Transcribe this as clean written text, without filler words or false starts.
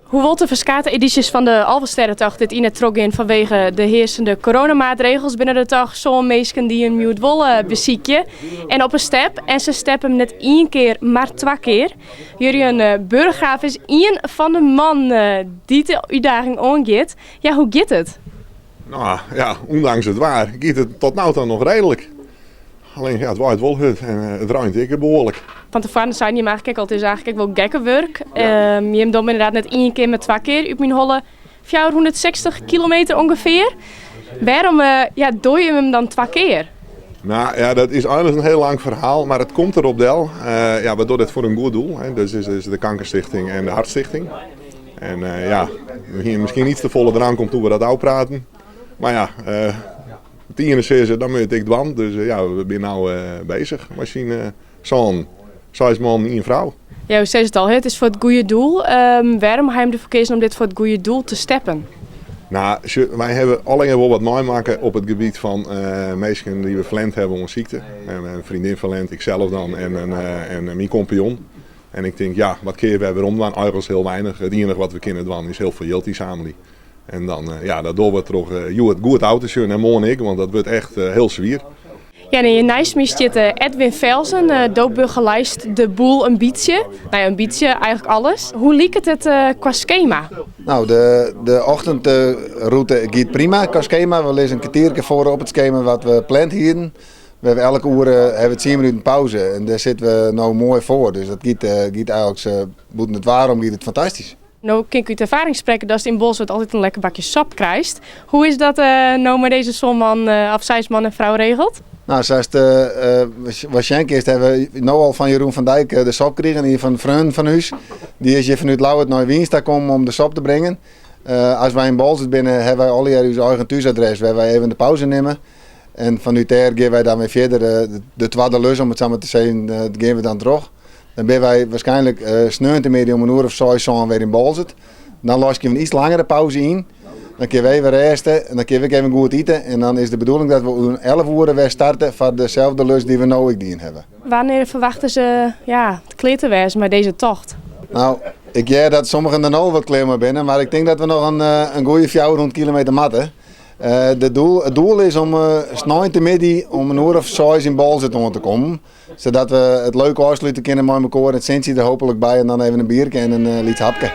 Hoewol't de ferskate edysjes fan de Alvestêdetocht dit jier net trochgean fanwege de hearsende coronamaatregels, binne der toch sân minsken dy't him hjoed wol besykje. En op 'e step. En se steppe him net ien kear, mar twa kear. Jurjen Burggraaf is ien fan de mannen dy't de útdaging oangiet. Ja, hoe giet it? No ja, ûndanks it waar giet it tot no ta noch reedlik. Allinnich ja, it waait wol hurd en it reint ek behoarlik. Fan tefoaren seinen jim eigentlik ek al, it is eigentlik ek wol gekkewurk. Jim dogge ynderdaad net ien kear, mar twa kear út myn holle 460 kilometer ûngefear. Wêrom ja, dogge jim him dan twa kear? No ja, dat is eigenlik in hiel lang ferhaal, mar it komt derop del. Ja, we dogge dit foar in goed doel. Hè. Dus is de Kankerstichting en de Hartstichting. En ja, we hiene miskien iets te folle drank om toen we dat ôfpraten. Mar ja, it iene sizze, dan moat je it ek dwaan. Dus ja, we binne no bezich mei syn sânen. Seis mannen, ien frou. Ja, jo sizze it al, it is foar it goede doel. Wêrom ha jim derfoar keazen om dit foar it goede doel te steppen? No, wy hawwe allegear wol wat meimakke op it gebiet fan minsken dy't we ferlern hawwe oan sykte. In freondin ferlern, iksels dan en myn kompanjon. En ik tink, ja, wat kinne je wer werom dwaan? Eigentlik hiel weinich. It iennige wat we kinne dwaan is hiel folle jild ynsammelje. En dan, ja, dat dogge we troch hjoed goed ôf te sjen en moarn ek, want dat wurdt echt hiel swier. Ja, en neist my stiet Edwin Velzen. Do begeleidst de boel in bytsje. No ja, in bytsje, eigentlik alles. Hoe liket it kwa skema? No, de, de ochtendroute giet prima kwa skema. We lizze in kertierke foar op it skema wat we pland hienen. We hawwe elke oere hawwe we tsien minuten pauze en dêr sitte we no moai foar. Dus dat giet, giet eigentlik bûten it waar om giet it fantastysk. No kin ik út erfaring sprekke datst yn Bolsward altyd in lekker bakje sop krijst. Hoe is dat no mei dizze sân man of seis man en frou regeld? No, sa'tst wol sjen kinst, hawwe we no al fan Jeroen van Dijk de sop krigen, ien fan de freonen fan ús. Dy is hjir fanút Ljouwert nei Wyns ta kommen om de sop te bringen. As wy yn Bolsward binne, hawwe wy allegear ús eigen thúsadres wêr't wy even de pauze nimme. En fanút dêr gean wy dan wer fierder. De twadde lus, om it sa mar te sizzen, gean we dan troch. Dan binne wy waarskynlik sneontemiddei om in oere of seis, sân wer yn Bolsward. Dan laskje we in iets langere pauze yn. Dan kinne we even rêste en dan kinne we ek even goed ite. En dan is de bedoeling dat we om 11 oere wer starte foar deselde lus dy't we no ek dien hawwe. Wannear ferwachte se ja, klear te wêzen mei dizze tocht? No, ik hear dat sommigen der no wat klear mei binne, mar ik tink dat we noch in goede 400 kilometer moatte. De doel, it doel is om sneintemiddei om in oere of seis yn Bolsward oan te kommen. Sadat we it leuk ôfslute kinne mei mekoar en it sintsje der hooplik by en dan even in bierke en in lyts hapke.